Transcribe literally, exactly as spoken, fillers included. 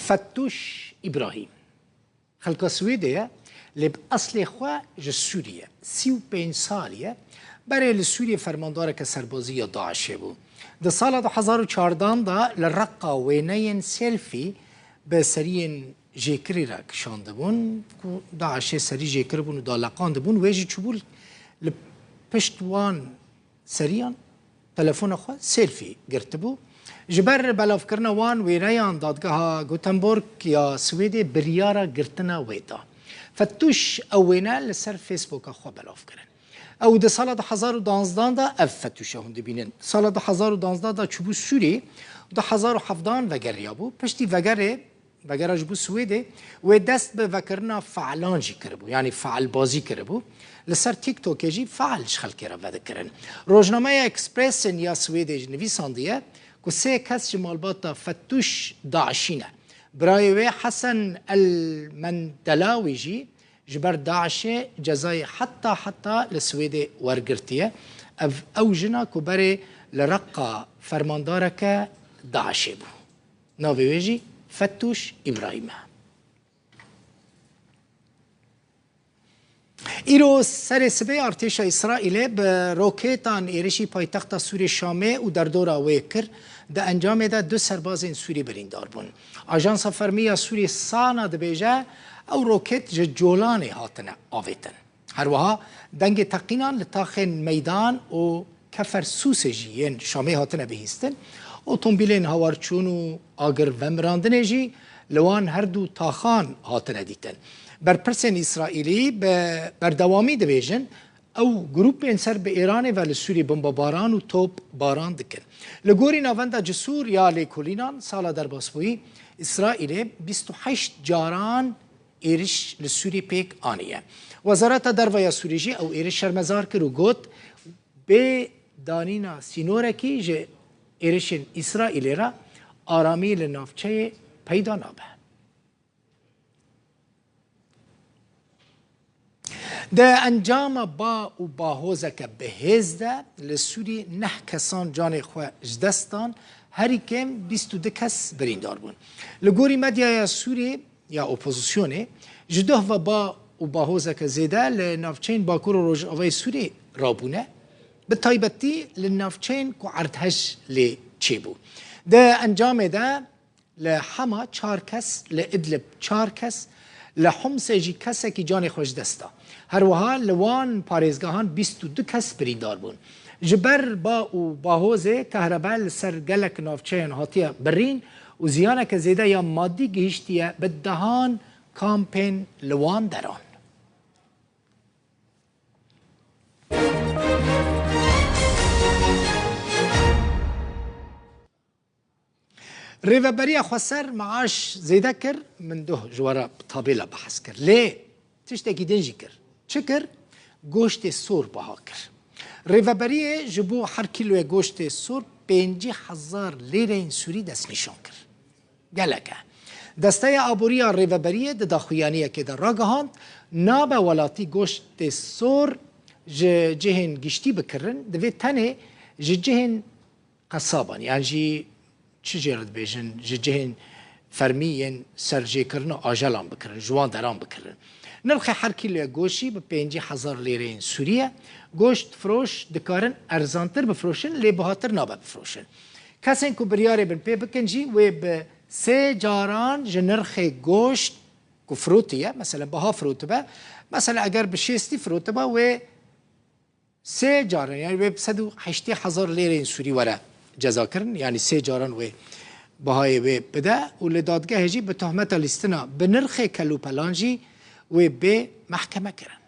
Fettûş Îbrahîm xelka Swêdê ye, lê bi eslê xwe ji Sûrî ye. Sî û pênc salî ye. Berê li Sûriyê fermandareke serbazî ya DAIŞê bû. Di sala du hezar û çardan de li Reqa wêneyên selfî bi seriyên jêkirî re kişandibûn, ku DAIŞê serî jêkiribûn û daleqandibûn, wê jî çûbû li pişt wan seriyan telefona xwe selfî girtibû. Ji ber belavkirina wan wêneyan dadgeha Gothenburg ya Swêdê biryara girtina wê da. Fettûş ew wêne li ser Facebooka xwe belav kirin. Ew di sala du hezar û danzdan de ev Fettûşa hûn dibînin. Sala du hezar û danzdan de çûbû Sûrî, du hezar û hevdan vegeriyabû. Piştî vegerê Vegera ji bo Swêdê, wê dest bi vekirina feelan jî kiribû, yanî feelbazî kiribû. Li ser TikTokê jî feal ji xelkê re vedikirin. Rojnameya Expressen ya Swêdê jî nivîsandiye ku sê kes ji malbata Fettûş DAIŞî ne. Birayê wê Hesen El Mendelawî jî ji ber DAIŞê cezayê heta heta li Swêdê wergirtiye. Ev ew jina ku berê li Reqa fermandareke DAIŞê bû. Navê wê jî Fettûş Îbrahîm e. Îro serê sibê artêşa Îsraîlê bi roketan êrişî paytexta Sûrê Şamê û derdora wê kir. Di encamê de du serbazên Sûrî birîndar bûn. Ajansa fermî ya Sûrî SANA dibêje, ew roket ji Colanê hatine avêtin. Her wiha dengê teqînan li taxên Meydan û Kefer Sûsê jî yên Şamê hatine bihîstin. Otomobîlên hawarçûn û agir vemirandinê jî li wan her du taxan hatine dîtin. Berpirsên Îsraîlî bi berdewamî dibêjin, ew grûpên ser bi Îranê ve li Sûrî bombebaran û top baran dikin. Li gorî Navenda Cisûr ya Lêkolînan, sala derbasbûyî Îsraîlê bîst û heşt caran êriş li Sûrî pêk aniye. Wezareta Derve ya Sûrî jî ew êriş şermezar kir û got, bê danîna sînorekî ji êrişên Îsraîlê re aramî li navçeyê peyda nabe. Di encama ba û bahozeke bi hêz de li Sûrî neh kesan canê xwe ji dest dan, herî kêm bîst û du kes birîndar bûn. Li gorî medyaya Sûrî ya opozisyonê, ji doh ve ba û bahozeke zêde li navçeyên Bakur û Rojavayê Sûrî rabûne, bi taybetî li navçeyên ku erdhej lê çêbû. Di encamê de li Hema çar kes, li Idlib çar kes, li Humsê jî kesekî canê xwe ji dest da. Her wiha li wan parêzgehan bîst û du kes birîndar bûn. Ji ber ba û bahozê kehrebe li ser gelek navçeyan hatiye birîn û ziyaneke zêde ya madî gihiştiye bi dehan kampên li wan deran. Rêveberiya xweser meaş zêde kir, min doh ji we re bi tabêla behs kir. Lê tiştekî din jî kir. Çi kir? Goştê sor biha kir. Rêveberiyê ji bo her kîloyê goştê sor pêncî hezar lêreyên Sûrî destnîşan kir. Gelek e. Desteya Aboriya Rêveberiyê di daxuyaniyekê de ragihand, nabe welatî goştê sor ji cihên giştî bikirin, divê tenê ji cihên qesaban, yan jî çi jê re dibêjin, ji cihên fermî yên serjêkirina ajelan bikirin, ji wan deran bikirin. Nirxê her kîloya goşt jî bi pêncî hezar lêreyên Sûrî ye. Goşt firoş dikarin erzantir bifroşin, lê bihatir nabe bifroşin. Kesên ku biryarê bin pê bikin jî wê bi sê caran ji nirxê goşt ku firotiye, mesela biha firotibe, mesela eger bi şêstî firotibe, wê sê caran, yani wê bi sed û heştê hezar lêreyên Sûrî were ceza kirin, yani sê caran wê bihayê wê bide û li dadgehê jî bi tohmeta lîstina bi nirxê kelûpelan jî wê bê mehkeme kirin.